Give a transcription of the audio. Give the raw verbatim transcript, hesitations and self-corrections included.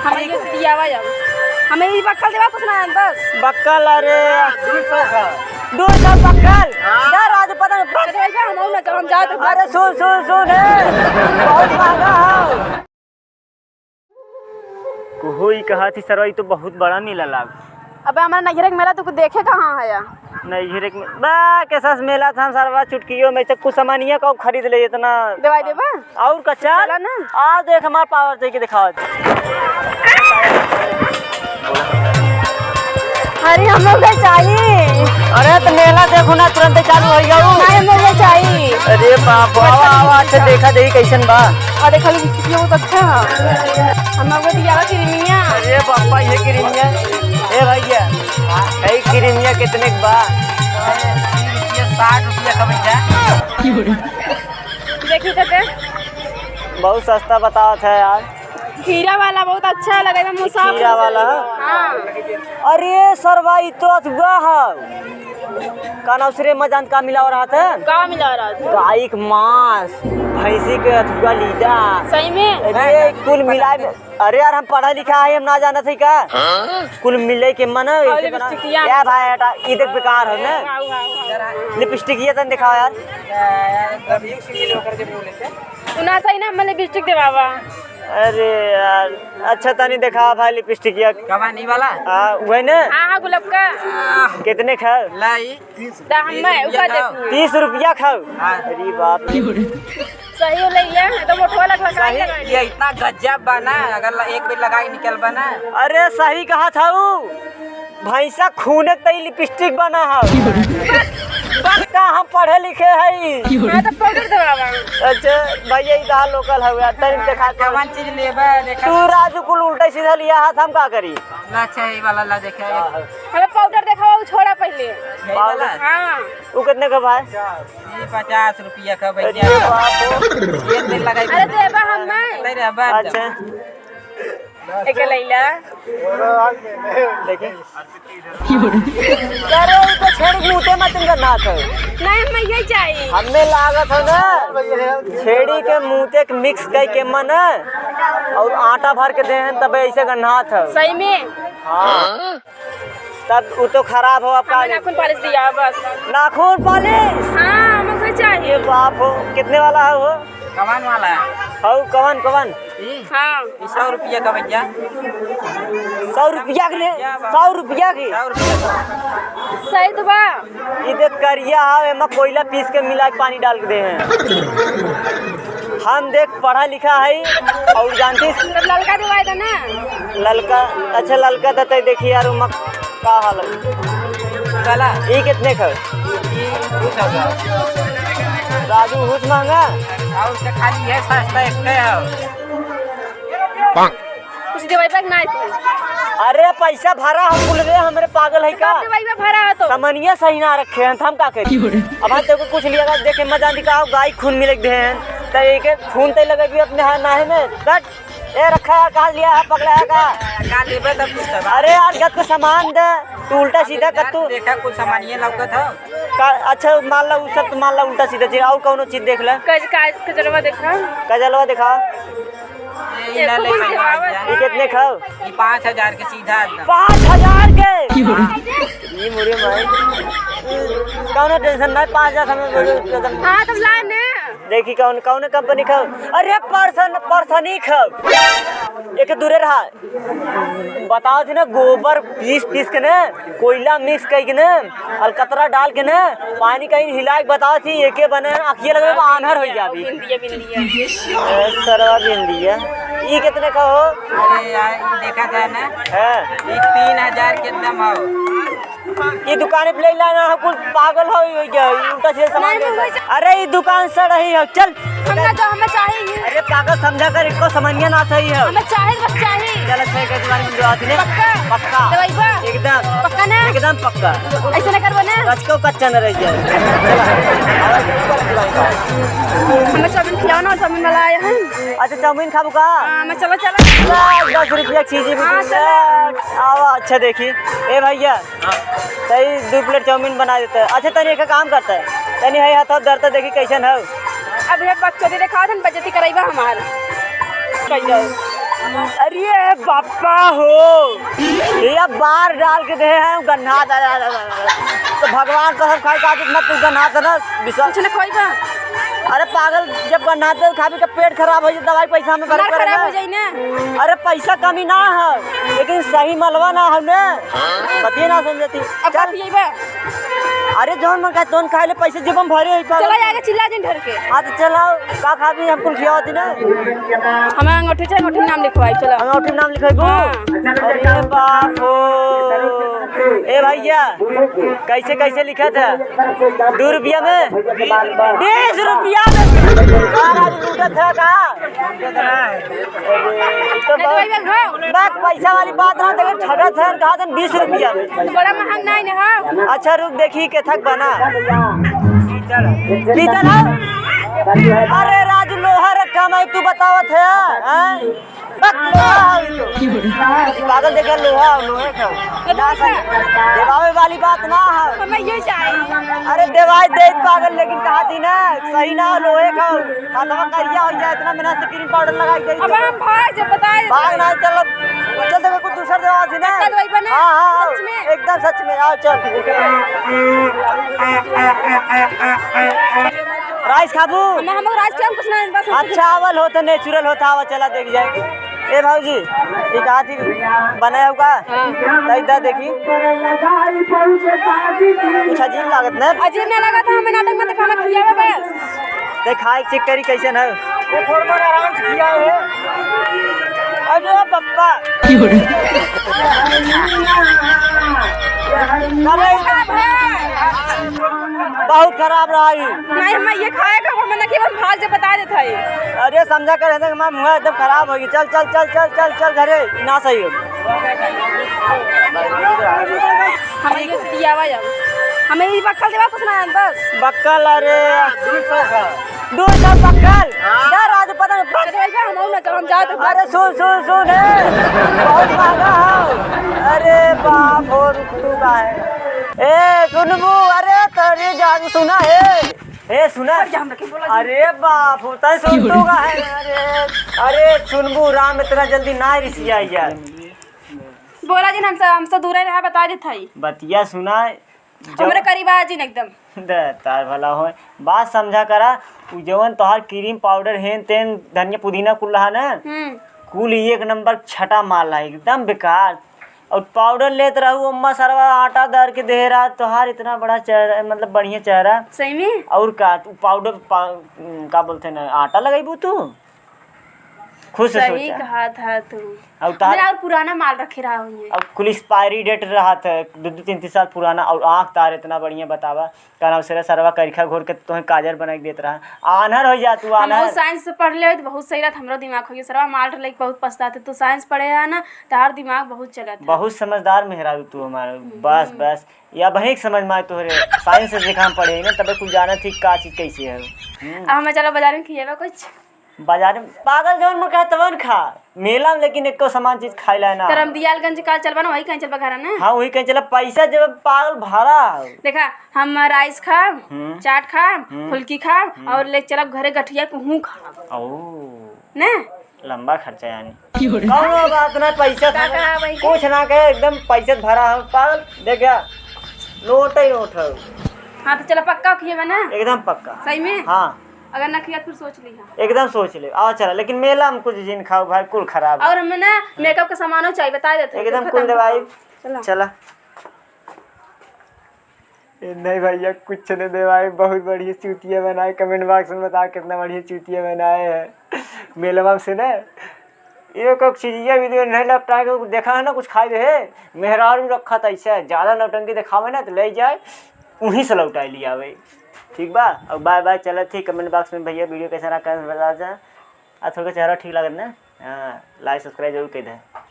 हमें ये दिया हुआ जाओ। हमें ये बक्कल देवा कुछ ना है, बस। बक्कल, अरे। दो सौ का। दो सौ बक्कल? हाँ। जा राजू, पता नहीं, अरे भैया, हम ना, हम जाते हैं। अरे सुन, सुन, सुन, ए। बहुत महंगा है। कोई कहा थी सरवा, ई तो बहुत बड़ा मेला लाग। अबे हमारा नैहरे के मेला तो कुछ देखे कहाँ है या? नैहरे के मे-, बा, कैसा मेला था सरवा, चुटकियों में से कुछ सामानिया का खरीद ले इतना। देवाई देबा? और का चल? चला ना। आ देख हमार पावर दे के दिखाओ। अरे हम लोग का चाहिए। अरे तो मेला देखो ना, तुरंत चालू हो गया। नहीं, हम लोग का चाहिए। अरे बाप, आवा, आवा, अच्छा देखा देखी कैसन बा। और देखा लो, ये बहुत अच्छा है। हम लोग को दिया क्रीमिया। अरे बापा, ये क्रीमिया। ए भैया, ए क्रीमिया कितने के बा? साठ रुपया का भैया। देखी तो दे। बहुत सस्ता बतावत है यार। हीरा वाला बहुत अच्छा लगे, एकदम मुसाफिर हीरा वाला है? हाँ। अरे सरवा, ई तो अथुआ है। का नाम से रे, मजान का मिलावा रहत है? का मिलावा रहत है? गाय के मांस, भैंसी के अथुआ लीदा। सही में? अरे कुल मिलाए में, अरे यार हम पढ़ा लिखा है, हम ना जानत है का? कुल मिले के मन है, और ऐसे बना। लिपस्टिकिया। या भाई हटा, ई देख बेकार है ना। आओ, आओ, आओ। लिपस्टिक ये तन दिखाओ यार। तब एक सीढ़ी लेकर के बोले थे। उना सही ना, हमें लिपस्टिक देवावा। अरे यार, अच्छा तनी देखा भाई लिपस्टिक या। कमानी वाला? हाँ, वही ना? हाँ, हाँ, गुलाब का। कितने खाओ? लाई। दा हम मैं, ऊपर देखो। तीस रुपया खाओ? हाँ। अरे बाप रे। सही हो ले ये, तो मोटवा लग लगा सही, लगा ये इतना गजब बना, अगर ल-, एक बेर लगा के निकल बना। अरे सही कहा था ऊ। भैंसा खूने तई लिपस्टिक बना है। बस, बस। का हम पढ़े लिखे हई? हाँ, तो पाउडर दबावा। अच्छा, भैया, ई कहाँ लोकल हवे? तनी देखा के। कौन चीज लेबे? देखा। तू राजू कुल उल्टा सीधा लिया हाथ, हम का करी? ला, अच्छा, ई वाला ला, देखा। हमें पाउडर देखावा, उ छोड़ा पहले। यही वाला? हाँ। उ कितने का भाई? ई पचास रुपया का अरे भैया। बाप रे। एक दिन लगाई। अरे देबा हम नहीं। नहीं रे, बात अच्छा। एक लैला। देखी। अरे, ई तो छेड़ी के मूते में तुमका नाथ है। नहीं, हमें यही चाहिए। हमें लागत है ना, छेड़ी के मूते के mix कई के मन है, और आटा भर के दे हैं, तब ऐसे गन्हात है। सही में? हाँ। तब वो तो खराब हो आपका। हमें नाखून polish दिया बस। नाखून polish? हाँ, हमें वही चाहिए। ये बाप हो, कितने वाला है वो? कवन वाला है? हऊ, कवन, कवन? ई? हाँ। ई सौ रुपया का भैया। सौ रुपया के ले? सौ रुपया के? सौ रुपया का। सही तो बा। ई देख करिया है, एमा कोयला पीस के मिला के पानी डाल के दे हैं। हम देख पढ़ा लिखा है और जानती तब ललका दिवाई दे ना। ललका, अच्छा ललका देते देखी यार, ओमा का हाल है? काला? ई कितने का? ई दो सौ का। राजू हुस महंगा? और तो खाली है सस्ता एक है। कुछ देवाई बैग ना आए। अरे पैसा भरा हो कुल रे, हमरे पागल है का? देवाई बैग भरा हो तो। समनिया सही ना रखे हैं, हम का करी? अब हम तेरे को कुछ लिया देखे मजा दिखाओ, गाय खून मिले दे हैं, तो एक एक खून ते लगे भी अपने हाथ नाहे में, दट। ए, रखा है, कहाँ लिया है, पगला है का? का लेबे तब कुछ सब। अरे यार, गत के सामान दे, तू उल्टा सीधा कर तू। देखा, कुछ सामान ये लौकत है। का, अच्छा, मान ला, उ सब तो मान ला, उल्टा सीधा चीज, और कौनो चीज देख ले। कज-, काज-, कजलवा देखा। कजलवा देखा। ये ई ना ले कुछ पाई देखावा। ई कितने खाओ? ई पाँच हजार के सीधा एकदम। पाँच हजार के? हाँ। ई मोरे माई। कौनो tension नहीं, पाँच हजार हमें बोलो, एकदम। हाँ, तब ला ने। देखी कौन, कौन company खाओ? अरे परसन, परसनी खाओ। एक दूरे रहा। बताओ थी ना, गोबर पीस पीस के ना, कोयला mix कई के ना, अलकतरा डाल के ना, पानी कहीं हिला के बताओ थी, एके बने, आँखिए लगे, आन्हर हो जाबी। बिंदिया, बिंदिया। ए, सरवा बिंदिया। ई कितने का हो? अरे यार, ई देखा जाए ना। हाँ। ई तीन हजार के एकदम हो। ई दुकान पे ले लाना हो, कुल पागल हो, हो गया, ई उल्टा सीधा सामान नहीं, बेचता। नहीं, अरे, ई दुकान से रही हो, चल। हमरा जो हमें चाहिए। अरे, पागल समझा कर, इनको समझिया ना सही है। हमें चाहिए, बस चाहिए। चल, अच्छा, एक दुकान में जो आती है। पक्का? पक्का। दवाई बा? एकदम। पक्का ना? एकदम पक्का। ऐसे ना करबो ना? रचको कच्चा न रह जाए। चला। हमें चाउमीन खिलाओ ना, चाउमीन वाला आया है। अच्छा, चाउमीन खाबू का? हाँ, मैं चलो, चलो। ला, दस रुपया चीज ही हाँ, बिल्कुल। चलो। आवा, अच्छा देखी। ए भैया, हाँ। तई दो plate चाउमीन बना देते हैं। अच्छा, तनी एक काम करते हैं। तनी है हाथ धरते देखी कैसन है। अब ये बकचोदी दिखाओ, तुम बेइज्जती कराइबा हमार। कह जाओ। अरे बापा हो, ये बार डाल के दे हैं गन्ना। तो भगवान कसम खाई का कितना तू गन्ना था ना, विश्वास कुछ न खोइबा। अरे पागल, जब गन्ना तो खाबी तो पेट खराब हो जाए, दवाई पैसा में गड़बड़ खराब ना हो जाई ना। अरे पैसा कमी ना है, लेकिन सही मलवा ना हमने बतिए ना समझती। अब का चल। पियबा? अरे जौन मन का तोन खाए ले, पैसे जेब में भरे है, पागल। चला जाके चिल्ला दिन भर के। हाँ तो चलाओ, का खाबी हम कुल खियावती ना। हमें अंगूठी चाहे, अंगूठी में नाम लिखवाई, चला। अंगूठी में नाम लिखवाई? हाँ। अरे बाप हो। ए भैया, कैसे, कैसे लिखा था? दो रुपया में? बीस रुपया में? सारा लूटत है का? तो नहीं तो बहुत भाई, बस, हाँ। बात पैसा वाली बात ना, देखे ठगत है, कहा था बीस रुपया में। तो बड़ा महंग नहीं ना, हाँ। अच्छा रुक देखी केथक बना। पीतल है? अरे राजू लोहा रखा मैं, तू बतावत है, हैं? बक लोहा है तो। पागल देखे लोहा, लोहे का। तो ना सही। देवावे वाली बात ना है। हमें ये चाहिए। अरे देवाई दे पागल, लेकिन कहा थी ना, सही ना लोहे का। हाथवा करिया हो जाए, इतना मेहनत से क्रीम पाउडर लगा के दे अब तो। हम भाग जब बताए भाग ना, चल, चल देखो कुछ दूसर देवा थी ना। पक्का दवाई बना? हाँ, हाँ, सच में? एकदम सच में, आओ चल। राइस खाबू? हम, हम राइस खाम कुछ ना, बस अच्छा, आवल हो तो नेचुरल होता, आवा चला देख जाए। ए भौजी, ई कहा थी बनाया होगा? हाँ। तई दा देखी। कुछ अजीब लागत ना? अजीब ना लागत, हमें नाटक मत खाना खियावा बस। ते खाए चेक करी कैसन है। ये फॉर्मर आराम से खिया है। अरे पप्पा। अरे, बहुत खराब रहा ई। नहीं, हम ये खाए का, हम ना केवल भाग जब बता देत है। अरे समझा कर, है ना, हमारा मुँह एकदम खराब होगी। चल, चल, चल, चल, चल, चल घरे, ना सही हो। हमें ये दियावा जाओ। हमें ये बक्कल देवा कुछ ना है, बस। बक्कल, अरे। दो सौ बक्कल? हाँ। यार, आज पता नहीं, बस। अरे भैया, हम ना, हम जाते हैं। अरे सुन, सुन, सुन, ए। बहुत महंगा है। अरे बाप हो, रुक तू का है। ए, सुनबू, अरे, तेरी जान सुना है। ए, सुना। अरे, हम रखे, बोला जी। अरे बाप हो, तै सुन तू का है। अरे, अरे, सुनबू, राम इतना जल्दी ना रिसिया यार। बोला जी, हमसे, हमसे दूरे रहा, बता देत हई। बतिया सुना। जब हमरे करीब आ जिन एकदम। दे, तार भला होय। बात समझा करा, उ जवन तोहार क्रीम पाउडर हेन तेन धनिया पुदीना कुल रहा ना, हम्म। कुल एक नंबर छटा माल है, एकदम बेकार। और पाउडर लेत रहू, अम्मा सरवा आटा दर के दे रहा, तोहार इतना बड़ा चेहरा, मतलब बढ़िया चेहरा। सही में? और का, तू पाउडर पा-, का बोलते हैं ना, आटा लगेबू तू? खुश सही सोचा। कहा था तू। और तार हमें और पुराना माल रखे रहा हुई है। और कुल expiry date रहा था, दो, दो, तीन, तीन साल पुराना, और आँख तार इतना बढ़िया बतावा। का नाम से सरवा करिखा घोर के तोहे काजर बना के देत रहा। आन्हर हो जा तू, हम आन्हर। बहुत science से पढ़ ले तो बहुत सही रहत, हमरो दिमाग हो गया। सरवा माल रहे बहुत पछतात है। तू science पढ़े है ना, तार दिमाग बहुत चलत है। बहुत समझदार मेहरारू तू हमार। हम्म। बस, बस। या वही समझ में आए तोहरे। Science से जेखा हम पढ़े ही ना, तबे कुछ जानत ही का चीज कैसे है। हम्म। आ, हमें चलो बाजार में खिएबा कुछ। बाजार में पागल जवन मन कहे तवन खा, मेला में लेकिन एको सामान चीज खाए ला ना। करमदियालगंज का चलबा ना, वही कहीं चलबा घरा ना। हाँ, वही कहीं चला, पैसा जब पागल भरा हो। देखा, हम rice खाब, हम्म। चाट खाब, हम्म। फुल्की खाब, हम्म। और ले चलब घरे गठिया के हूँ खाब। ओ। ना? लंबा खर्चा यानी। क्यों रे? कौनो बात ना, पैसा का था, कहा भाई? कुछ ना कहे, एकदम पैसे भरा हो, पागल, देख गया, नोट ही नोट हो। हाँ, तो चला पक्का खिएबा ना? एकदम पक्का। सही में? हाँ। अगर ना खिया, फिर सोच ली है। एकदम सोच ले। आओ चला, लेकिन मेला में कुछ जिन खाओ भाई, कुल खराब है। और हमें ना makeup का सामानो चाहिए, बता देते हैं, एकदम खत्म कुल हो। देवाई। चला। चला। ए, नहीं भैया, कुछ नहीं देवाई, बहुत बढ़िया चूतिया बनाए। Comment box में बताओ कितना बढ़िया चूतिया बनाए है। मेलवा से ना एक एक चीजिया video नहीं लपटा के देखा है ना, कुछ खाए दे है। मेहरारू रखा था ऐसे, ज्यादा नौटंकी दिखावे ना तो ले जाए, वहीं से लौटाए लिया आवे। ठीक बा, अब bye bye, चलत ही। Comment box में भैया video कैसा रहा, comment बता जा। आ थोड़ा चेहरा ठीक लागत ना, हाँ, like subscribe जरूर कर दे।